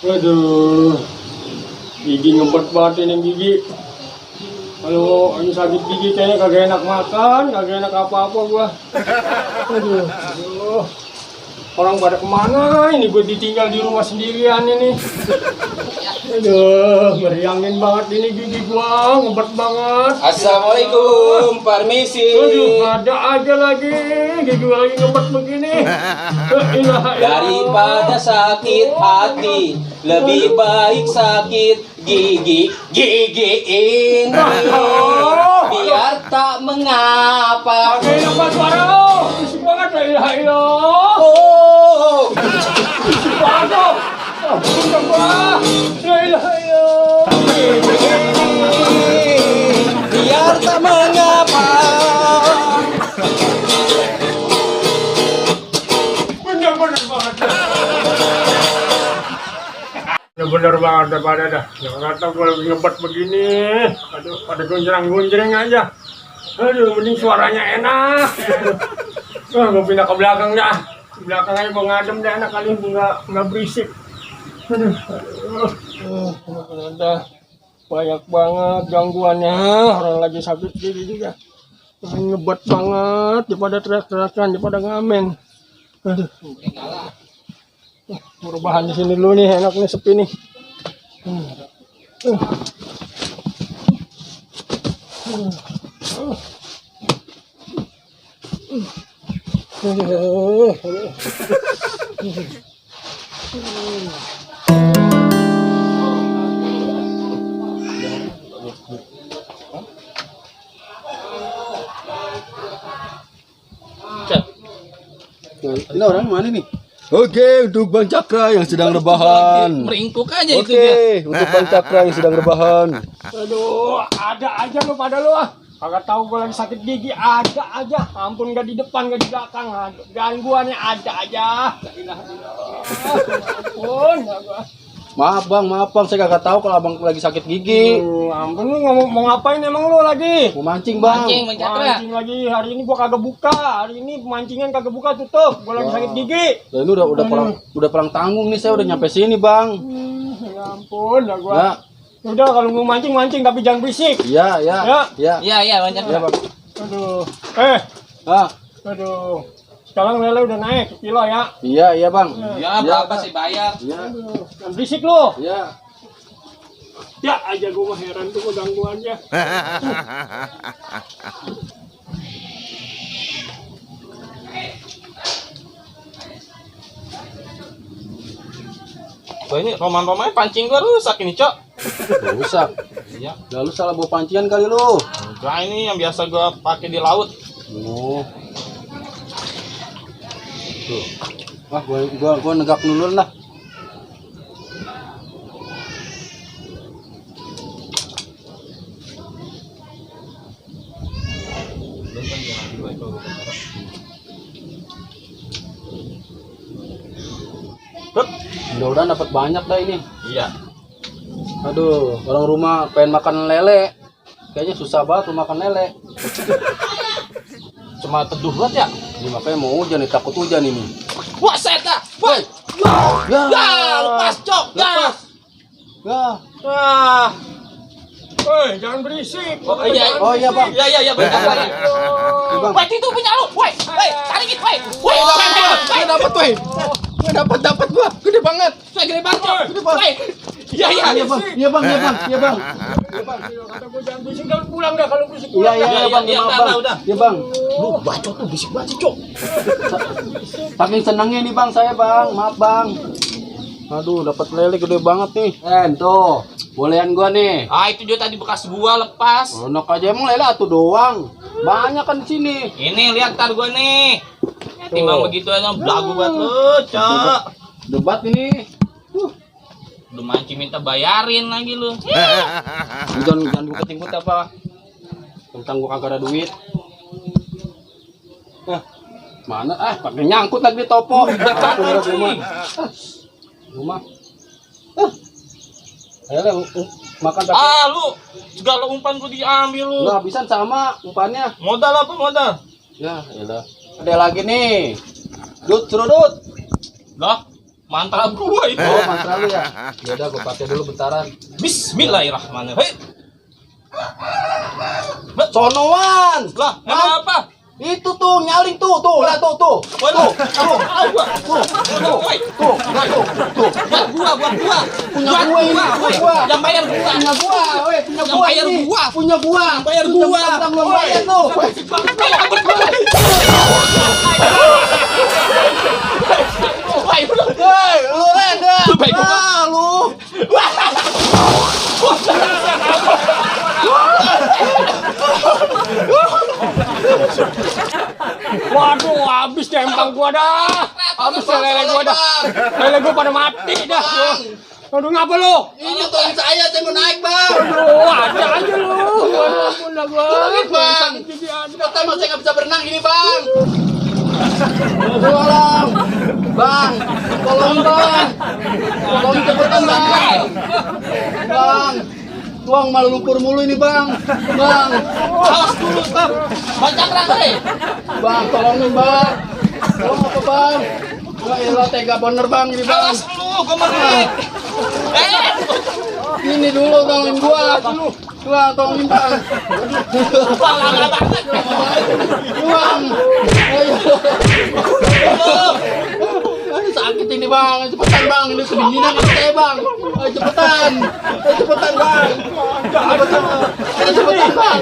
Aduh, gigi ngebet banget ini gigi. Kalau ini sakit gigi kayaknya kagak enak makan, kagak enak apa-apa gua. Aduh. Orang pada kemana ini gue ditinggal di rumah sendirian ini. Aduh, meriangin banget ini gigi gua, ngebet banget. Assalamualaikum, permisi. Aduh, ada aja lagi gigi gua lagi ngebet begini. Daripada sakit hati, lebih baik sakit gigi ini. Biar tak mengapa. Pakai apa suara lo? Bisik banget, la ilaha illallah. Oh, Bisik banget. Bukan gua. La ilaha illallah. biar tak mengapa. Bener-bener banget. Bener banget daripada dah. Yang kata gue lagi ngebet begini. Aduh, pada gonjreng-gonjreng aja. Aduh, mending suaranya enak. Wah, gue pindah ke belakang dah. Di belakang aja gue ngadem dah, enak kali nggak berisik. Aduh, dah. Banyak banget gangguannya. Orang lagi sakit gigi juga. Ngebet banget. Daripada teriak-teriakan, daripada ngamen. Aduh. Perubahan di sini dulu nih, enak nih, sepi nih. Ini orang mana nih? Oke, untuk Bang Cakra yang sedang rebahan. Meringkuk aja itu Oke, dia. untuk Bang Cakra yang sedang rebahan. Aduh, ada aja lo pada lo. Kagak tahu gue lagi sakit gigi, ada aja. Ampun, gak di depan, gak di belakang. Gangguannya ada aja. Ampun, Maaf bang, saya kagak tahu kalau abang lagi sakit gigi. ampun, lu mau ngapain emang lu lagi? Mau mancing bang. Mancing lagi, hari ini gua kagak buka. Hari ini pemancingan kagak buka, tutup. Gua lagi sakit gigi. Dan ini udah pulang tanggung nih, saya udah nyampe sini bang. Ya ampun, dah gua. Ya. Udah, kalau mau mancing tapi jangan berisik. Iya, Banyak. Iya bang. Aduh, Ah, aduh. Sekarang lele udah naik kilo ya. iya bang. Ya, berapa sih bayar? Iya, Jangan berisik lu. iya. Ya aja gua mah heran tuh gangguannya. Wah, ini roman-romannya pancing gua rusak ini, Cok. Rusak. Iya. Lalu salah bawa pancingan kali lu. Enggak, ini yang biasa gua pakai di laut. Oh. Tuh. Wah, gua negak dulu lah. Mudah-mudahan dapat banyak dah ini. Iya. Aduh, orang rumah pengen makan lele. Kayaknya susah banget tuh makan lele. Cuma teduh banget ya. Ini makanya mau hujan nih, takut hujan ini. Wah, set dah. Woi. Ya, Lepas, Cok. lepas. Ya. Wah. Woi, jangan berisik. Oh iya. Oh iya, Bang. Iya, benar. Bang. Woi, itu punya lu. Woi, cari gitu, woi. Woi, Gua dapat, woi. Gua dapat gua. Gede banget. gede banget, Cok. Gede banget. Woi. Iya. Iya, Bang. Iya, Bang. Kata gua jangan berisik, jangan pulang dah kalau berisik. Iya, Bang. Iya, Maaf, Bang. udah. Iya, Bang. Lu bacot tuh bisik banget, Cok. Saking senangnya nih, Bang, saya, Bang. Maaf, Bang. Aduh, dapat lele gede banget nih. Tuh. Bolehan gua nih. Ah, itu juga tadi bekas gua lepas. Enak aja emang lele atuh doang. Banyak kan di sini. Ini lihat tar gua nih. Ya, timbang begitu aja belagu banget lu, Cok. Debat ini. Lu mancing minta bayarin lagi lu. Jangan buka timbut apa. Tentang gua kagak ada duit. Mana? Pakai nyangkut lagi di topo. Rumah. Ayo makan tapi. Lu segala umpan gua diambil lu. Lu habisan sama umpannya. Modal apa modal? Ya, iyalah. Ada lagi nih. Dut, suruh Dut. Lah, Mantra gua itu. Oh, mantra lu ya? Ya udah, gua pakai dulu bentaran. Bismillahirrahmanirrahim. Sonoan! Lah, emang apa? Itu tuh nyaling tuh, lah tuh. Waduh, tuh, gua. Buat gua. Punya gua ini, punya gua. Yang bayar gua. Punya gua, weh, punya Yang gua bayar ini. gua. Punya gua. Bayar Lu gua. jam belum bayar tuh. Hei, lu Renda. Lu baik gua. Ah, lu. Waduh, habis deh empang gua dah. Habis deh lele gua dah. Lele gua pada mati dah. Aduh, ngapa lu? Ini tolong saya mau naik, Bang. Aduh, ada aja lu. Aduh, dah gua. Tolong, Bang. Sakit gigi ada. Cepetan, Bang, saya nggak bisa berenang gini, Bang. Tolong, Bang. Tolong, Bang. Tolong cepetan, Bang. Bang. Tuang malah lumpur mulu ini, Bang. Bang. Awas dulu, Bang. Bancang rame. Bang, tolongin, Bang. Tolong apa, Bang? Ya elah, tega bener, Bang, ini, Bang. Awas dulu, gua merik. Ini dulu, tolongin gua. Tuang, tolongin, Bang. Tuang. Ayo. Aduh, sakit ini, Bang. Cepetan, Bang. Ini kedinginan ini saya, Bang. Ayo cepetan. Ayo cepetan, Bang. Cepetan, Bang.